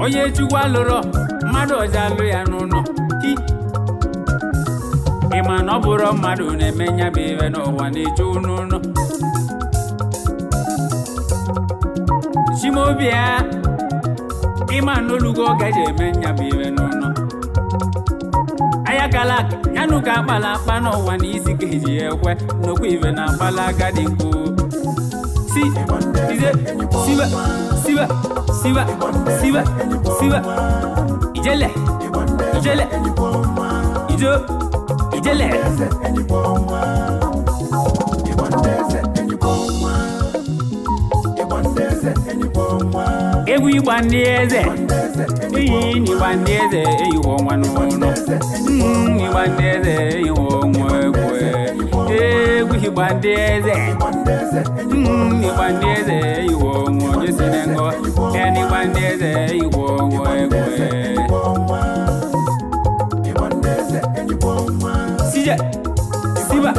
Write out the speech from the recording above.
Onye Chukwu alụrọ mmadụ ọzọ alụ ya n'ụlọ hi. Ị ma na ọ bụrụ mmadụ na-eme nya bụ ibe n'ụwa na-eche n'ụlọ chimobia. Ịma n'olugo oge eji eme nya bụ ibe n'ụlọ ayakala yanụ ka akpala akpa n'ụwa na isi ka eji ya ekwe n'okwu ibe na akpala agadi nkwu si ize siba siba siba siba siba ijele ijele ijo ijele. Egwu ịgba ndị eze iyi n'ịgba ndị eze eyiwo nwa n'ụlọ. Ịgba ndị eze eyiwo nwa egwu egwu ịgba ndị eze. Ịgba ndị eze eyiwo nwa onye si na ngọ ya n'ịgba ndị eze eyiwo nwa egwu. Sije siba.